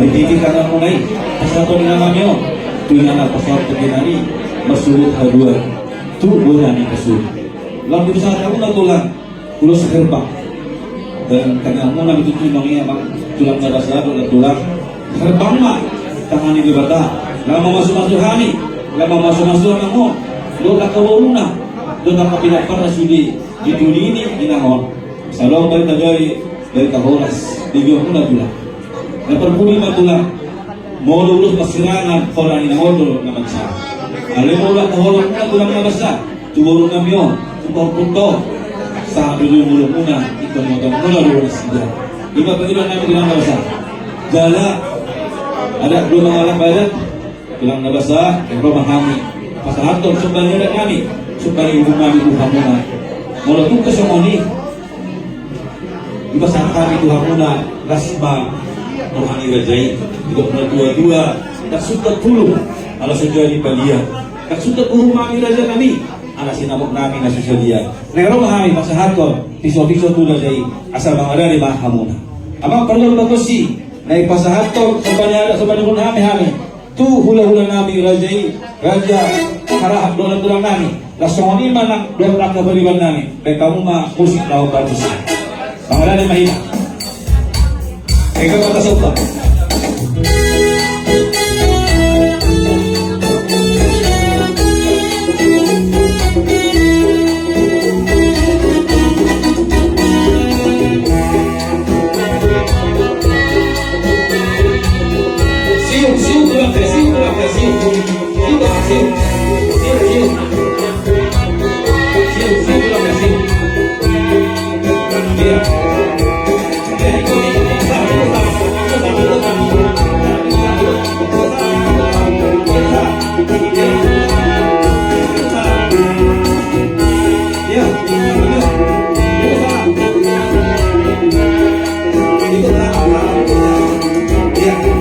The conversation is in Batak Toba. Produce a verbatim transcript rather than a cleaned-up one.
Di tingki tanganmuna i, pasahaton ni inanami on tu inana, pasahaton tu inanami, marsuhut haduan tu bona ni pasuhut. Lam dipasahat hamuna tulang ulos herbang. Dan tanganmuna i tutu, amang, ia, amang, tulang na basa dohot tulang, herbang ma tangan ni Debata. Lam mamasumasu hami, lam mamasumasu anakmu dohot angka boruna dohot angka pinampar na sude di doni ni inang on. Salom, baen ma jari barita horas di giomuna tulang. Na parpudi ma tulang, molo ulos parsirangan, holan inang on do na mansa. Alai molo angka holongmuna tulang na basa tu borunami on, tu pahompunta on, sahat do jolo molo muna, ingkon mangido muna do nasida. I ma pangidoannami tulang na basa. Jala adat do mangalap adat. Tulang na basa, ro ma hami pasahathon somba ni adatnami, somba ni uhumnami tu hamuna. Molo tung pe songon i, dipasahat hami tu hamuna, las ma roha ni raja i. Didok natuatua, ndang suntat hulung ala so jadi palia, ndang suntat uhumnami rajanami ala sinamotnami na so sadia. Naeng ro ma hami pasahathon pisopiso tu raja i, asa mangaradei ma hamuna. Amang parjolo, baen ma tusi, naeng pasahathon somba ni adat, somba ni uhumnami hami tu hulahulanami raja i, Raja Harahap dohot tulangnami. Las songon i ma nang dohot angka paribannami. Baen hamu ma musik laho bagus. Mangaradei ma hita. Ega kata sopa. Siu, siu, tulang, siu, tulang, siu. Siu, tulang, siu. Siu, siu. Siu, siu, tulang, siu. Iya. Iya, ikut, ikut, ikut, ikut, ikut, ikut, ikut. Iya. Iya. Iya.